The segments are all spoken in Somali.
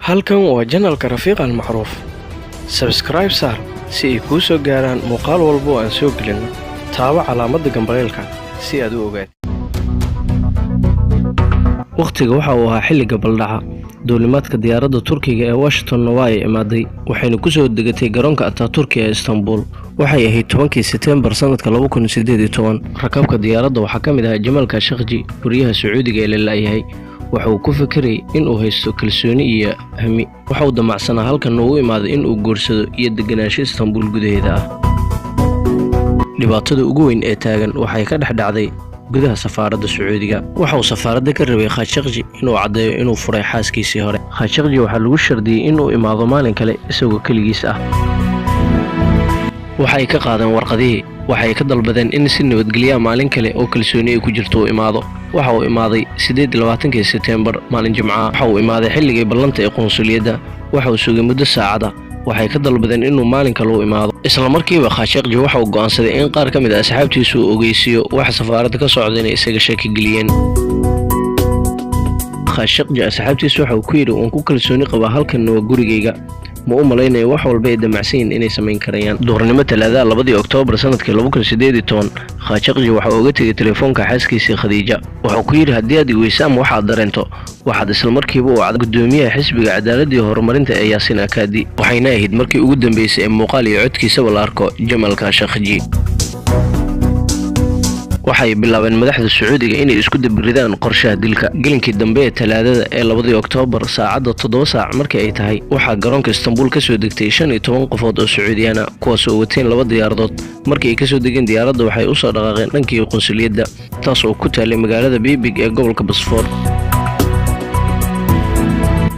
Halkan waa channelka Rafiiq Almacruuf. Subscribe saar si ay kuu soo gaaraan muuqaal walba oo aan soo gelinno. Taabo calaamadda gambaleelka si aad u ogaatid. Wakhtiga waxa uu ahaa xilliga gabaldhaca. Duulimaadka diyaaradda Turkiga ee Washingtonna waa ay imaaday, waxayna ku soo degatay garoonka Ataturki ee Istanbul. Waxay ahayd 10-kii Seteembar sanadka 2018. Rakaabka diyaaradda waxaa ka mid ahaa Jamaal Khashoggi, wariyaha Sacuudiga ee la la'yahay. Waxa uu ku fekerayay in uu haysto kalsooni iyo hami. Waxa uu damacsanaa halkan uu u imaaday in uu guursado iyo deganaansho Istanbul gudaheeda ah. Dhibaatada ugu weyn ee taagan waxay ka dhex dhacday gudaha safaaradda Sacuudiga. Waxa uu safaaradda ka rabay Khashoggi inuu caddeeyo inuu furay xaaskiisii hore. Khashoggi waxaa lagu shardiyey inuu imaado maalin kale isagoo keligiis ah. Waxa ay ka qaadeen warqadihii. Waxa ay ka dalbadeen in si nabadgelya maalin kale oo kalsooni ay ku jirto uu imaado. Waxa uu imaaday 28-kii Seteembar, maalin Jimcaha. Waxa uu imaaday xilligii ballanta ee qunsuliyadda. Waxa uu sugay muddo saacada. Waxay ka dalbadeen inuu maalin kale u imaado. Isla markiiba Khashoggi waxa uu go'aansaday in qaar ka mid ah asxaabtiisu uu ogeysiiyo waxa safaaradda ka socda inay isaga shaki geliyeen. Khashoggi asxaabtiisu waxa uu ku yidhi: "Waan ku kalsooni qabaa, halkanna waa gurigayga. Ma u malaynayo wax walba ay damacsan yihiin inay samayn karayaan." Duhurnimo Talaadaha, 2-dii Oktoobar sanadkii 2018, Khashoggi waxa uu uga tegay telefoonka xaaskiisii Khadiija. Wuxuu ku yidhi: "Haddii aad iweyso ama waxaad dareento, waxaad isla markiiba u wacdaa guddoomiyaha xisbiga cadaaladda iyo horumarinta ee Yaasiin Akaadi." Waxayna ahayd markii ugu dambeysay ee muuqaal iyo codkiisaba la arko Jamaal Khashoggi. Waxay bilaabeen madaxda Sacuudiga inay isku dabiridaan qorshaha dilka. Gelinkii dambe ee Talaadada ee 2-dii Oktoobar, saacadda 7 saac markii ay tahay, waxaa garoonka Istanbul ka soo degtay 15 qofood oo Sacuudiyaan ah, kuwaas oo wateen laba diyaaradood. Markii ay kasoo degeen diyaaradda, waxay usoo dhaqaaqeen dhankii qunsuliyadda, taas oo ku taalay magaalada Bibig ee gobolka Basfoor.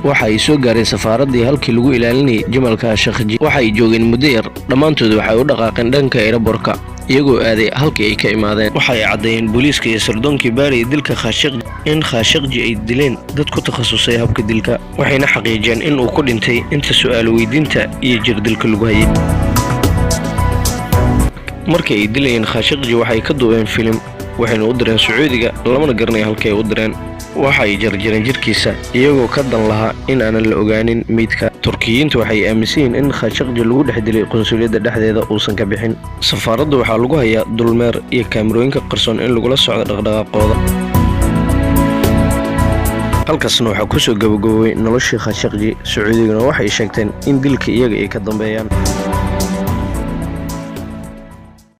Waxa ay soo gaareen safaaraddii halkii lagu ilaalinayay Jamal Khashoggi. Waxa ay joogeen muddo yar. Dhammaantood waxay u dhaqaaqeen dhanka airportka, iyagoo aaday halkii ay ka imaadeen. Waxa ay caddeeyeen booliiska iyo sardoonkii baarayay dilka Khashoggi in Khashoggi ay dileen dad ku takhasusay habka dilka, waxayna xaqiijiyeen in uu ku dhintay inta su'aalo weydiinta iyo jirdilka lagu hayay. Markii ay dilayeen Khashoggi, waxay ka duubeen filim, waxayna u direen Sacuudiga, lamana garanayo halkii ay u direen. Waxa ay jarjareen jirkiisa iyagoo ka dan lahaa in aanan la ogaanin meydka. Turkiyiintu waxay aaminsan yihiin in Khashoggi lagu dhex dilay qunsuliyadda dhexdeeda, uusan ka bixin. Safaaradda waxaa lagu hayaa dulmeer iyo kaamirooyinka qarsoon in lagula socdo dhaqdhaqaaqooda. Halkaasna waxaa kusoo gabagaboobay noloshii Khashoggi. Sacuudiguna waxay sheegteen in dilka iyaga ay ka dambeeyaan.